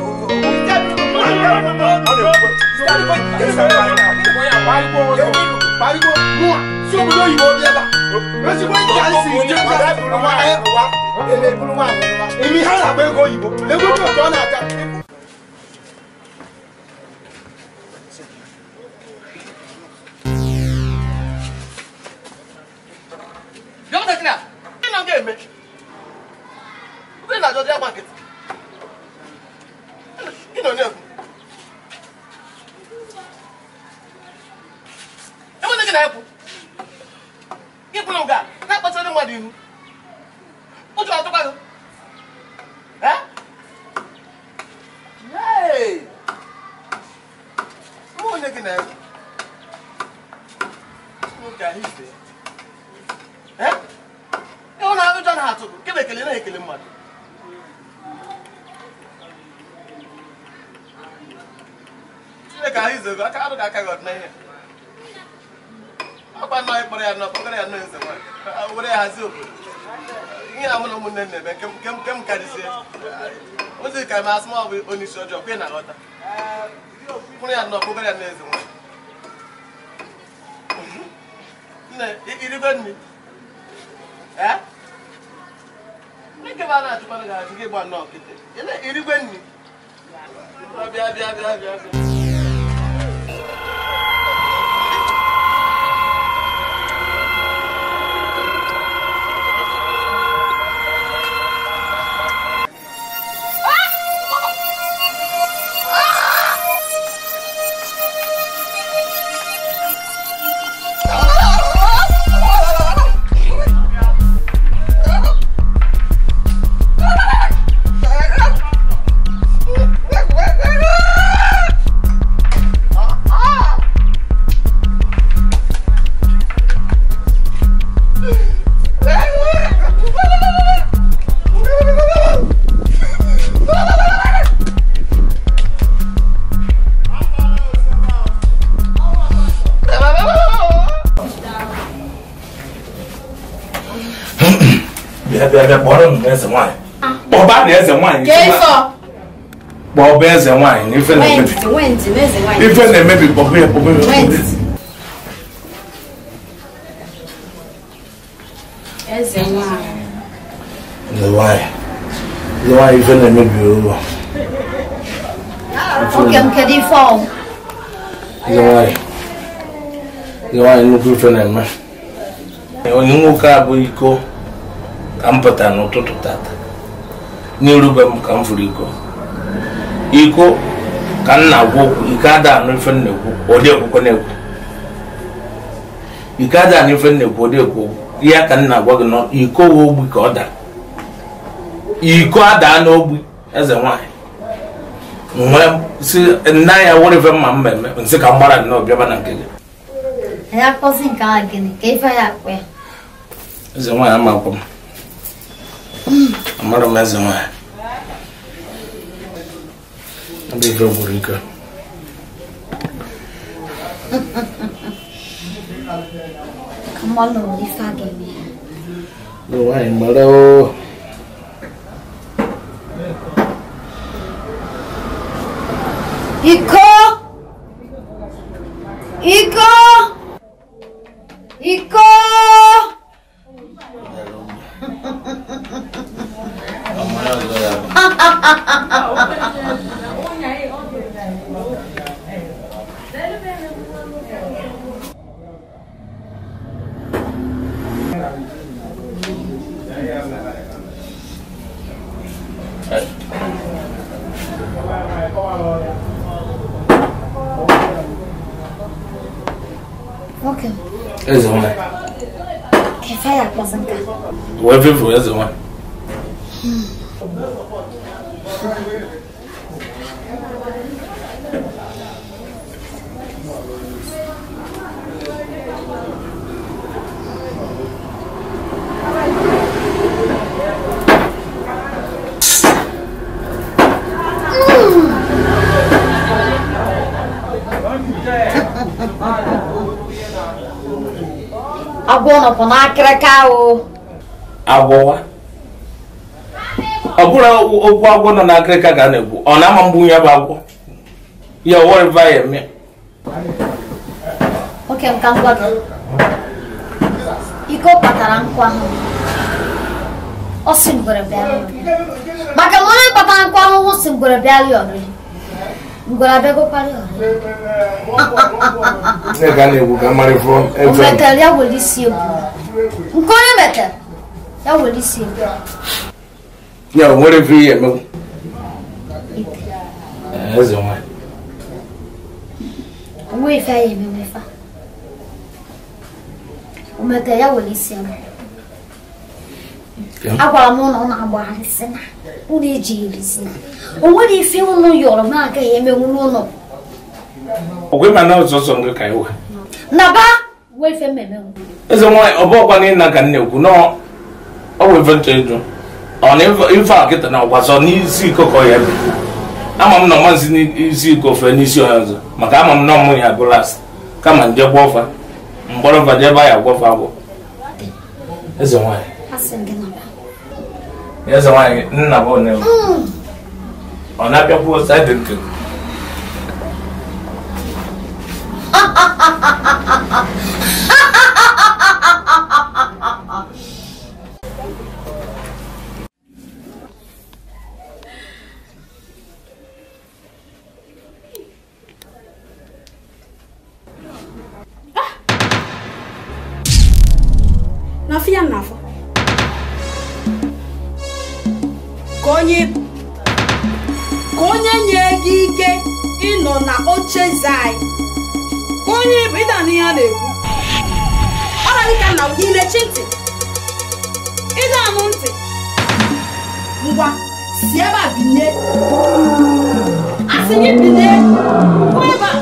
Kpọba eze nwaanyị ife na-emebi. Ife na-emebi kpọba ya kpọba ya. Eze nwaanyị. Eze nwaanyị. Eze nwaanyị ife na-emebi ụlọ. Oke m kedu ife ọ? Eze nwaanyị. Eze nwaanyị nnukwu ife na-eme. Onye nwoke abụ iko ka m pụtara n'ụtụtụ tata. N'irube m ka m furu iko. Iko ka m na-agwa okwu ike ada anụ ife m na-ekwu ọ dị ekwukwe na-ekwu. Ike ada anụ ife m na-ekwu ọ dị ekwu okwu. Ihe ka m na-agwa gị nọ iko wee ogbi ka ọ dara. Iko adaa n'ogbi eze nwaanyị. Nwee si nna ya were ife mma mmemme nsị ka m gbara nnọọ bịaba na nke gị. Ya akpọzi nke ahụ gịnị ka ife ya akpọ ya? Eze nwaanyị ama akwọ m. Amara m eze nwaanyị. Ndị ife gwụrụ ike. Ka mmalụ ife a ga-eme. Nwaanyị mara o. Iko! Iko! Iko! Nwoke m. Eze nwanyị. Kefe ya akpọzi nka. Wee fefu eze nwanyị. Agwọ nọkwa n'akịrịka o. Agwọwa? Ọ bụrụ okwu agwọ nọ n'akịrịka ka a na-ekwu, ọ na-ama mgbu ya bụ agwọ. Ya ọwọrịva ya eme. Nwoke m ka m gwa gị. Iko kpatara nkụ ahụhụ. Ọ sị ngwere bịara ọrịa. Maka na onye kpatara nkụ ahụhụ sị ngwere bịara ya ọrịa. Ngwere abịagokwara ya ọrịa. O metere ya were isi ebu. Nke onye metere ya were isi ebu. Ya o nwere ife ihe emegbu. Eze nwanyị. O nwere ife ya emegbu ife a. O metere ya were isi ebu. Agwara m ụnụ na-agbagharịsị na ụnụ ejighịrịsị na o nwere ife ụnụ yọrọ m agaghị emenwu n'ụlọ. Ọgwa ịma na ọzọzọ ngị ka iwe. Naba wee ife mmemenwu. Eze nwanyị ọ bụ ọkwa na ịna ka m na-ekwu na ọ bụ ife nchọ ịjụ. Ọ na ife a kịta na ọgbasọ n'isi iko ka ọ ya bi. Ama m na ọmazi n'isi iko fee n'isi onye ọzọ maka ama m na ọmụ ya bụ last kama nje gwa ọfa mgbọrọ mfa jebe ya gwọfa agwọ. Eze nwanyị. Eze nwanyị nna bụ onye ọ na-abịakwu saịdị nke n'afọ ya n'afọ ka onye nye gị ike ịnọ na oche eze anyị ka onye ịbụ ịda n'ihe a na-ekwu ọ na-adị ka nna gị na-echi ntị ịda anụ ntị ngwa si ebe a binye asị gị binye kwụ ebe a.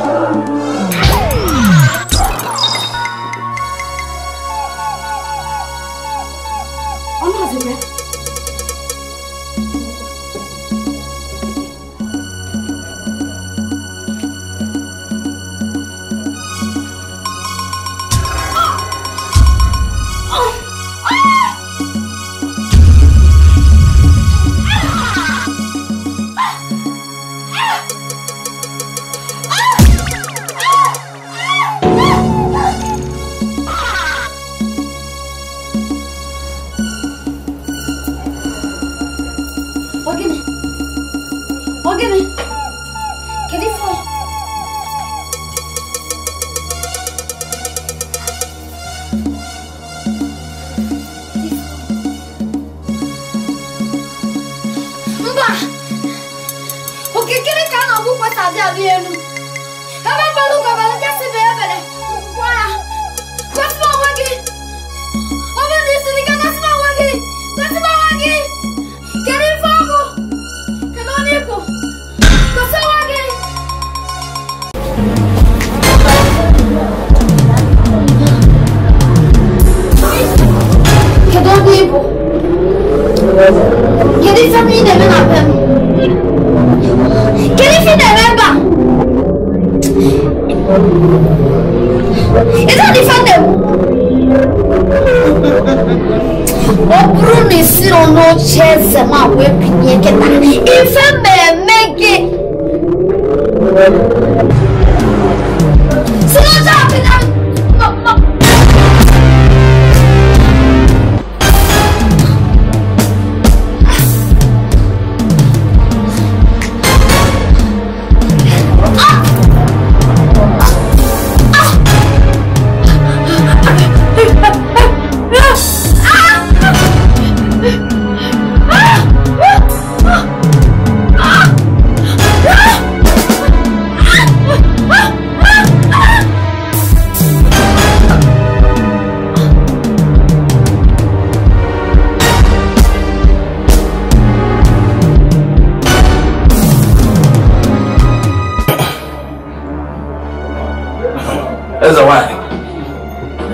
Eze nwanyị.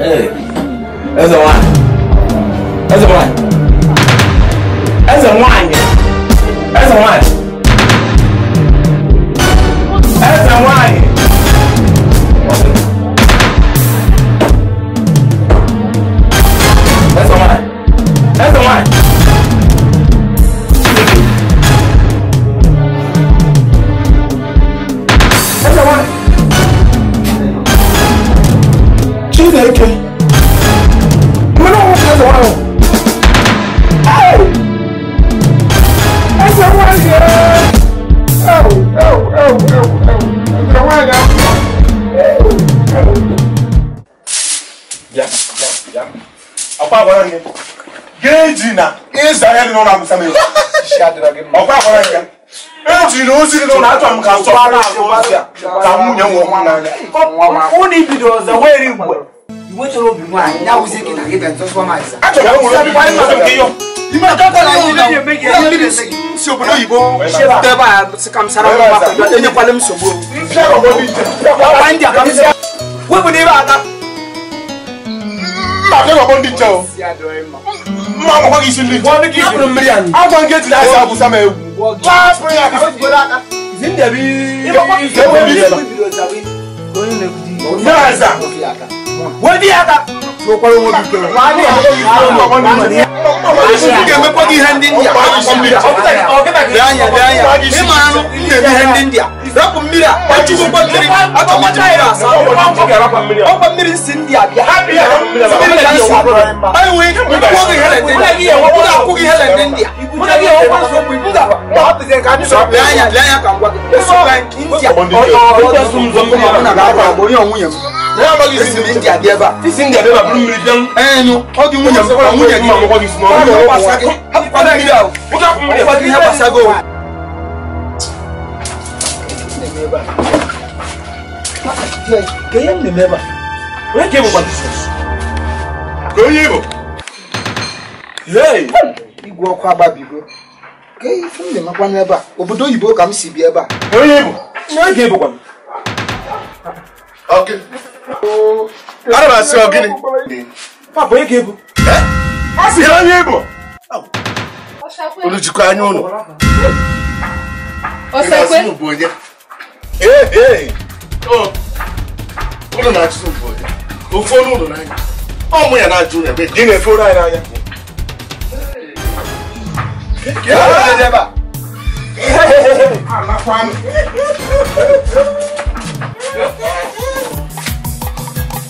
Ee. Eze nwanyị. Eze nwanyị. Eze nwanyị. Eze nwanyị. Eze nwanyị. Eze nwanyị. Eze nwanyị. Eze nwanyị. Chineke. Mmanụ ọnwụ eze nwanyị. Eze nwanyị. Oh, oh, oh, oh, oh. Eze nwanyị. Bịa, bịa, bịa. Ọkwa agwara gị. Ga-eji na ịza ihe dị n'ụlọ abụsa m ewu. Ọkwa agwara gị. Eji na ozi dị n'ụlọ achọ m ka nsọ ara azụ ozi a ka nwunye m nwụọ n'anya. Ụnụ ibido ọzọ were igwe. Iwetara obi nwaanyị ya wụzie gị na gị bịa ntọsọ m azịza. Achọrọ m nwere obi nwaanyị nke yọ. Ime akakọ na ihe si obodo oyibo ebe a sị ka m sara m gbakọ enyekwala m nsogbu. Wepụ n'ebe aka. Mma akọrọ ndị nche o. Mma akwụkwọ gị isi ndị nche. Hapụrụ mmiri anyị. Agwa nke ji na-asa abụsa m egwu. Hapụrụ ya aka. Ga-emekwa gị ihe ndị India. Ịma anụ na-eme ihe ndị India. Rapụ mmiri a, echukwu mmiri, achọ m iji mmiri asa. Ọkwa mmiri si India bịa. Anyị nwere ike kwụọ gị ihe ndị India. Mụ ga-akwụ gị ihe ndị India. Lee anya, lee anya ka m gwa gị. India. Onye nwunye m. Esi m India bịa ebe a. Enu, ọ dị nwunye m, nwunye gị. Hapụkwana mmiri ahụ. Hapụkwana ihe gbasago. Ka ihe m na-eme ebe a? Onye ka ịbụkwa Jizọs? Ka onye ịbụ? Igwe ọkụ agbabigo. Ka ife m na-emekwa n'ebe a? Obodo oyibo ka m si bịa ebe a. Onye ịbụ? Onye ka ịbụkwa m? Ana m asị ọ gịnị? Papa, onye ka ịbụ? Asị ya onye ịbụ? Unu jikọ anya ụnụ. Ọsakwe. Ee, ụnụ na-achụso mbụ onye. Ofu ọnụ ụnụ n'anya. Ọ mụ ya na-ajụ ụnụ ebe gị na-efe ụrụ anyị n'anya.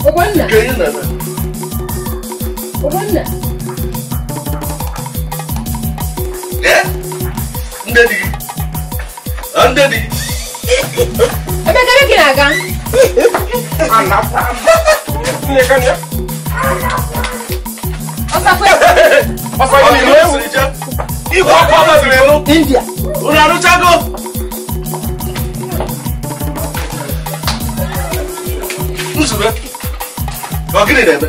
Ogbonna. Ogbonna. Ndị di gị. Ndị di gị. Emeka ebe ka ị na-aga? Ọsakwe. Igwe ọkụ agbaziri elu. India. Unu arụchago? Nzube. Ọ gịnị na-eme?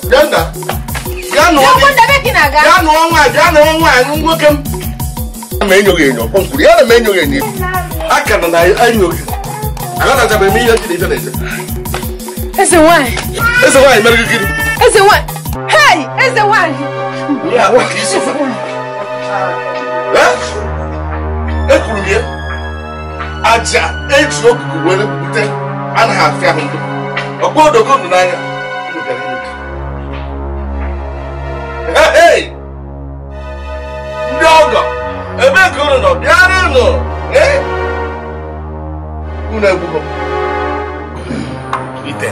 Bịa nna. Bịa nụọ di. Bịa nụọ nwaanyị, bịa nụọ nwaanyị nwoke m. Ma enyoghị enyo, ọ kwuru ya na m enyoghị enyo. Aka na enyoghị. Aghọtachabeghị m ihe ndị na-eje na-eje. Eze nwaanyị. Eze nwaanyị mere gị gịnị? Eze nwaanyị. Hey, eze nwaanyị. Ya maka isi ofe. Ekwuru m ya. Aja eji okuku were bute anaghị afịa ahụ ndụ. Ọkpọ odogo ndụ n'anya. Hey! Ndị ọgọ, ebee ka unu nọ? Bịara unu! Unu egbugo m. Ite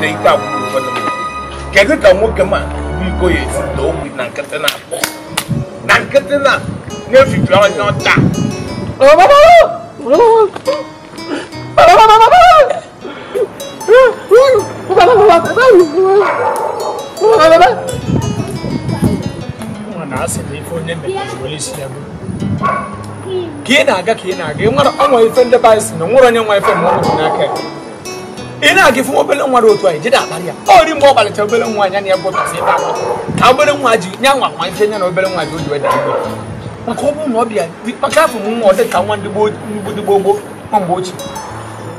ite agwụgwụ ụfọdụ. Kedu ka nwoke ma bụ iko ya esi daa ogbi na nkịtị na-akpọ? Na nkịtị na na-efifi ọnya ọcha. Ka ị na-aga ka ị na-aga ọnwa ife ndị be anyị si na nwere onye nwa ife ma ọ bụ n'aka ya. Ị na-aga ife obele nwa dị otu anyị jide akparị ya ọ ri mgbe ọ kpalicha obele nwa anya na ya gwọtasị ebe akwa ka obele nwa ji nya nwa nwa ife nya na obele nwa ji o ji weda igwe maka ọ bụrụ na ọ bịa maka afọ m nwa ọ dị ka nwa ndị gboo gboo nwa mgbe ochie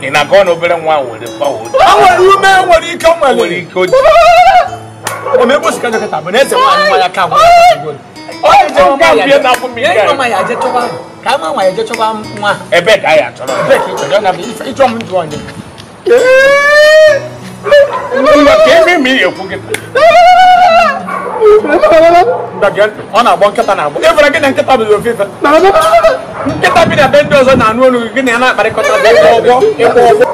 Ị na-akọ na obere nwa nwere pawa o nwere ume nwere ike nwere ike omegbo sika jọkịta bụ na eze nwaanyị nwa ya ka nwa ebe ka anyị achọrọ ebe ka ị chọrọ na ịchọ m njụ onye ọ na-agbọ nkịta na-agbọ ịfere gị na nkịta bụ ofe ife nkịta bi na be ndị ọzọ na-anụ olu gị na ya na-akparịkọta ịkwụ ụgwọ ịkwụ ụgwọ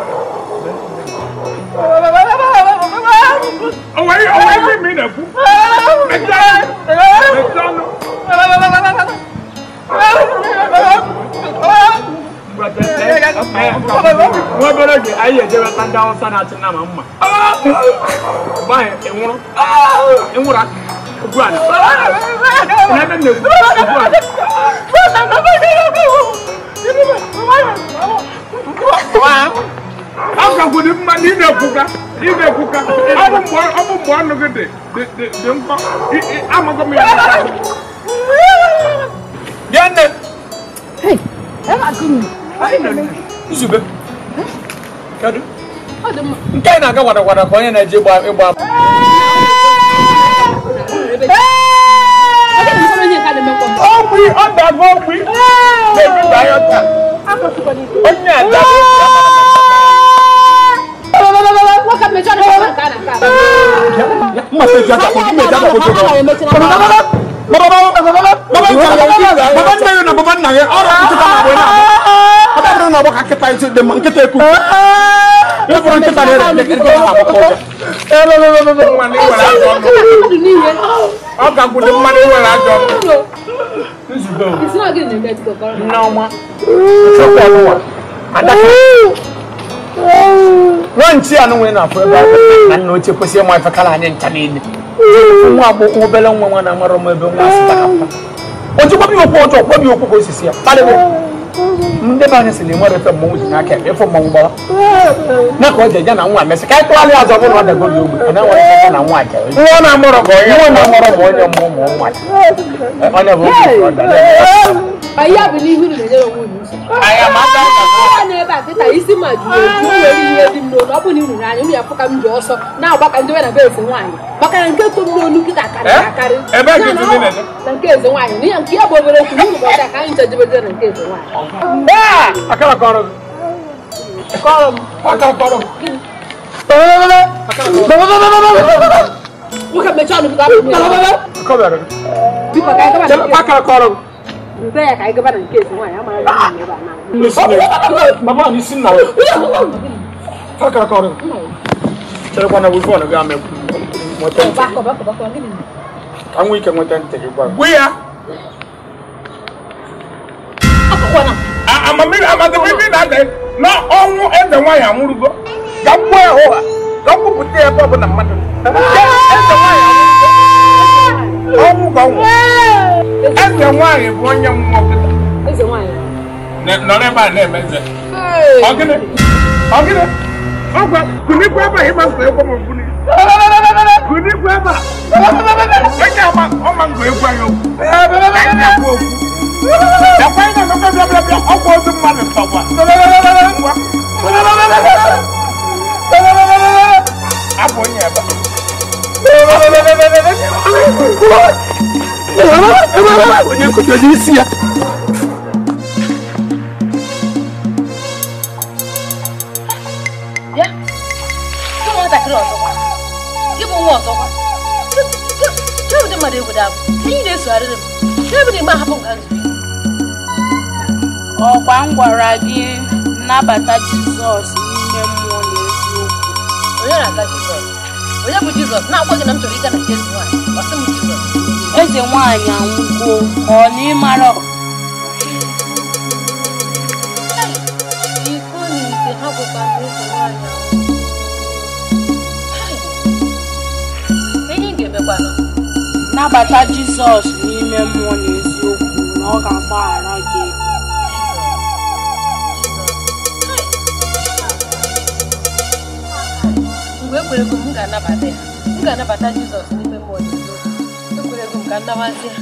nwa obere oge anyị ejeweta ndị Awụsa na-achị nama mma mgbe ahụ ịnwụrụ ịnwụrụ ugbu a n'ebe m na-ekwu ugbu a ọ gakwuru mma na ị na-ekwuka ọ bụ mgbe ọnụ gị dị nkọ amaghị m ya bịa nne. Nzube kedu nke anyị na-aga gwada ka onye na-eje ịgba ogbi ọ dago ogbi na-ebido anya taa onye adago Nwanchi anụ nwere na-afụ ebe na nna ochie kwesịrị ịma ife kala anyị ncha niile nwa agbọghọ obere nwa nwa na-amara m ebe nwa asịta o jikwa bi okwu ọjọọ kwa bi okwu ka osisi ya kparịwo ndị be anyị si na enwere efe mmọnwụ ji n'aka ebe efe mmọnwụ gbara na ka ọ ji eje na nwa mesị ka anyị tụgharịa azụ ọ bụrụ na ọ dago gị ogbe na nwere ife na nwa aja nwa na-amụrụ ka onye nwa na-amụrụ bụ onye mmụọ ma nwa onye bụ oge anyị bụ n'ihu na-enyere onwe unu nsogbu n'ebe a kịta isi ma juru eju nwere ihe dị m n'olu ọ bụ na unu n'anya unu ya fụ ka m ji ọsọ na-agba ka ndị na be eze nwaanyị maka na nke to m n'olu kịta karịrị akarị na nke eze nwaanyị na ya nke ya bụ obere okwu na unu gbọta ka anyị nchejebede na nke eze nwaanyị. Nwoke mechaa ọnụ biko. Rute ka anyị gaba na nke eze nwaanyị amara ya ebe a na. Mama ni sinna. Fakara kọrọ. Cherekwa na wivu ọnụ ga-ame nweta ntị. Ka nwe ike nweta ntị gị gwa. Gwa ya. Amamihe na-ada na ọnwụ eze nwaanyị anwụrụgo. Ka gbuo ya ụgha. Ka kwupụta ebe ọ bụla mmadụ. Eze nwaanyị anwụrụgo. Ọnwụ ka ọnwụ. Eze nwaanyị bụ onye mmụọ kịta. Eze nwaanyị. Nọrọ ebe a na-eme eze. Ọ gịnị? Ọ gịnị? Ọgwa, kunikwa ebe a ịma nkwa egwu m mbụ n'ihu. Kunikwa ebe a. Onye ama ọma nkwa egwu anyị okwu. Ka anyị na-ekwu okwu. Dakwa anyị na-emekwa bịa bịa bịa ọgwụ ozu mmadụ tọgwa. Ngwa. Abụ onye ebe a. Onye nkụzi onye isi ya. Ya, gị nwatakịrị ọzọkwa, gị bụ nwa ọzọkwa, ke ụdị mmadụ egwu dabụ, ka ị na-esogharịrị m, ke ebe na-eme ahapụ m ka nzube. Ọkwa m gwara gị nnabata Jizọs n'ime mmụọ na eziokwu. Onye na-aga Jizọs? Onye bụ Jizọs? Na-agwa gị na m chọrọ ịga na nke eze nwaanyị, ọ sị m Jizọs. Eze nwaanyị anwụgo, ọ na ịmara iko na ite ha gwụkwa eze nwaanyị anwụgo. Ihe ị ga-emekwanụ? Nabata Jizọs n'ime mmụọ na eziokwu na ọ ga-agbaghara gị. Mgbe ekwerego m ga-anabata ya, m ga-anabata Jizọs n'ime mmụọ na eziokwu. Ekwerego m ka nnabazi ya.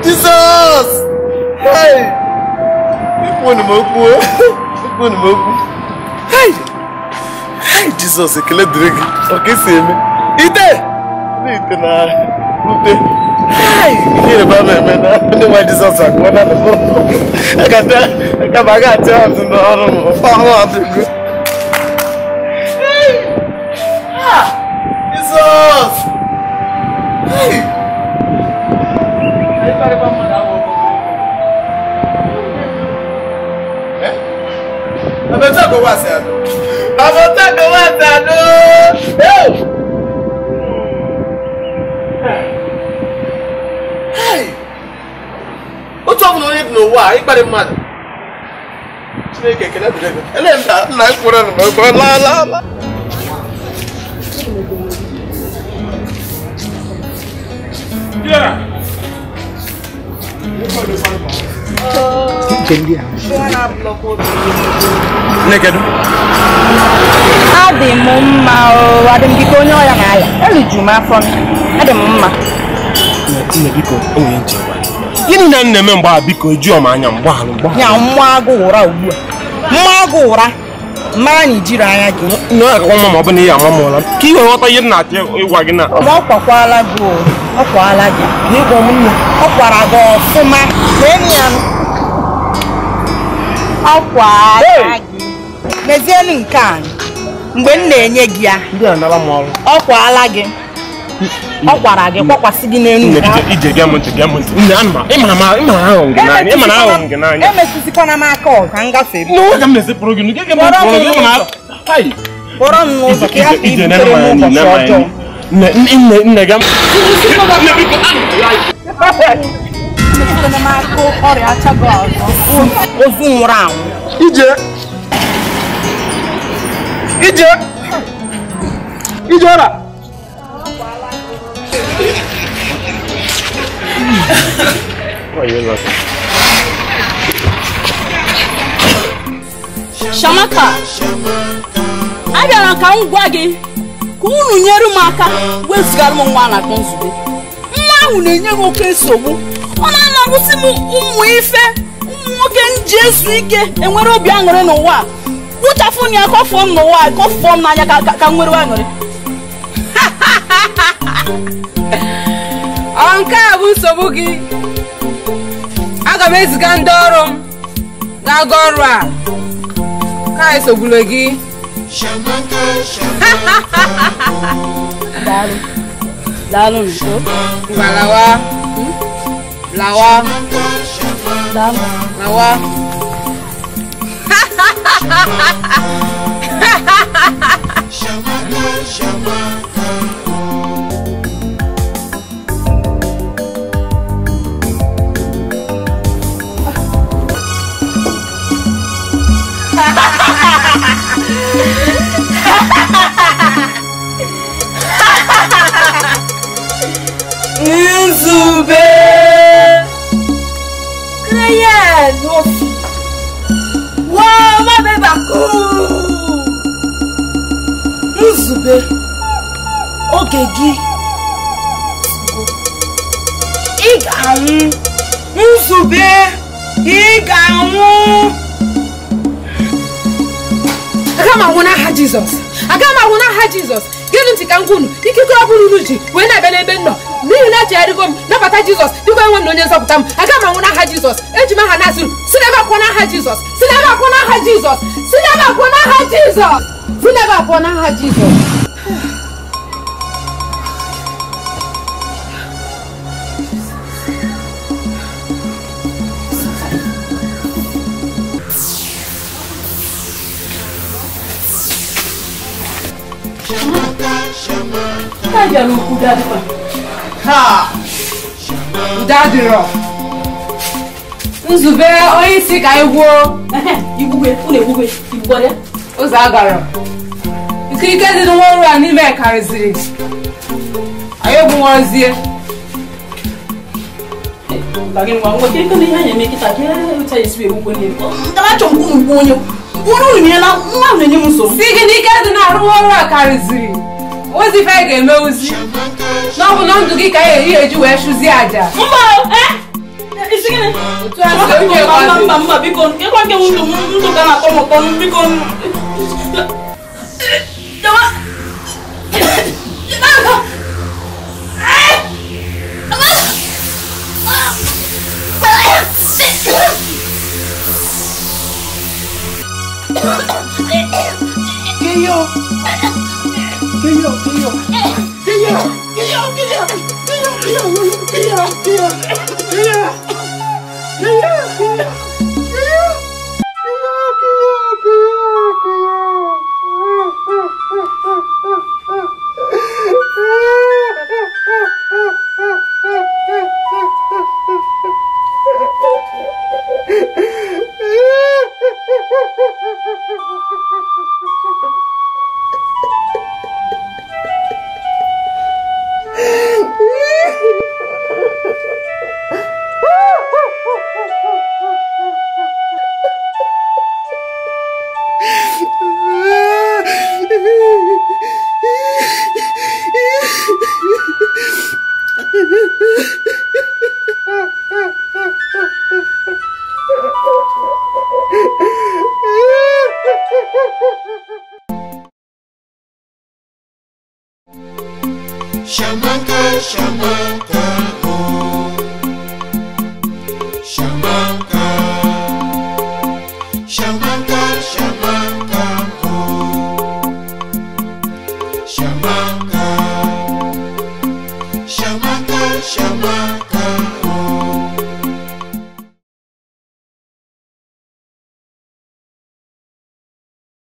Jesus! Hey! Hey! Hey, Jesus, ekele dịrị gị. Ọ ka esi eme? Ite! Ite na ute. Hey! Ihe ịrịba ama eme na ndị nwa Jizọs akụọ na aka ma aga atị azụ n'ọrụ m. Ọrụ adịgo. Hey! Jesus! Hey! Otu ọbụla onye dị n'ụwa a ịkparị mmadụ Chineke ekele dịrị gị. Ele nna nna kwụrụ na m laa laa laa. Adị m mma o, adị m dịka onye ọrịa na-aya. Eriju m afọ m, adị m mma. Gịnị na nne m mgbe a biko eju m anya mgbaghalụ mgbaghalụ. Ya mma agụ ụra ugbu a. Mma agụ ụra mara na ijiri anya gị. Na akwa mma ma ọ bụ na ihe ama m ụra. Ka i wee ghọta ihe m na-achọ ịgwa gị na. Ma ọ kwakwala gị o, ọ kwala gị. N'ịgwa m nne. Ọ kwara gị ọfụma. Lee ya. Ọ kwara gị. Mezienụ nke a. Mgbe m na-enye gị ya. Ndị a nara m ọrụ. Ọ kwala gị. Ọ kwara gị kwakwasị gị n'elu. Ije gee m ntị gee m ntị. Nne ịma ahụ m gị n'anya. Ịma na ahụ m gị n'anya. Emetụzikwana m aka ọ ka m gafere. N'ụwa ka m na-esepụrụ gị nke m pụrụ gị ịma na kpọrọ m n'ụzọ ka ị hapụ ibutere m ụbọchị ọjọọ. Nne nne nne gị. Nne biko emetụzikwana m aka ọrịa achago ọzọ. Ozu nwụrụ anwụ. Ije. Ije. Ije ọra. Shamaka, abịara ka m gwa gị ka unu nyere m aka wezugara m nwa na-akpọ Nzube. Nwa ahụ na-enye m oke nsogbu. Ọ na-anarụsị m ụmụ ife ụmụ nwoke m ji ezu ike enwere obi aṅụrị n'ụwa. Kpụchafụ ya kọfụọ m n'ụwa kọfụọ m n'anya ka m nwere aṅụrị. Ọ nke a bụ nsogbu gị. Aga m eziga ndị ọrụ m ga-aga ọrụ a ka esogbula gị. Daalụ. Ngwa lawa. Lawa. Lawa. Nzube Kreye no fi wa ma be baku Nzube oge gị ị ga-anwụ. Nzube ị ga-anwụ. Aga m anwụ n'aha Jizọs. Aga m anwụ n'aha Jizọs. Gịnị ntị ka m gwa unu ikike ọ bụla unu ji wee na-abịa n'ebe m nọ n'ihi na echegharịgo m nabata Jizọs dịka onwe m na onye nzọpụta m. Aga m anwụ n'aha Jizọs. Eji m aha na-asị unu si n'ebe a pụọ n'aha Jizọs. Si n'ebe a pụọ n'aha Jizọs. Si n'ebe a pụọ n'aha Jizọs. Si n'ebe a pụọ n'aha Jizọs. Ka bịara okwu dadịkwa. Ha! Udo adịrọ. Nzube onye isi ka anyị gwuo. Igbugwe, unu egbugwe, igbugwara ya. Ụzọ agara. Ike ike dị nwa ọrụ a n'ime karịziri. Anyị egbuwazie. Mba gị ngwa ngwa ka ihe anyị eme kịta ka ụcha esi egbugwe nne. Nkara achọ mkpu mkpu onye. Bụrụ unu na nwa m na-enye m nsogbu. Si gị n'ike dị n'arụ ọrụ a karịziri. Ozi ife anyị ga-eme ozi. Na ọ bụ na ndụ gị ka anyị eji wee chụzie àjà. Mba isi gịnị? Otu a si onye Mba mba mba biko ịkwa nke ndụ m ndụ ka na-atọ m ụtọ biko. Keyo! Keyo, keyo! Keyo! Keyo, keyo! Keyo, keyo! Keyo, keyo! Keyo! Keyo, keyo! Keyo! Keyo, keyo, keyo! Shamaka, shamaka, oh. Shamaka, shamaka, shamaka, oh. Shamaka, shamaka, shamaka.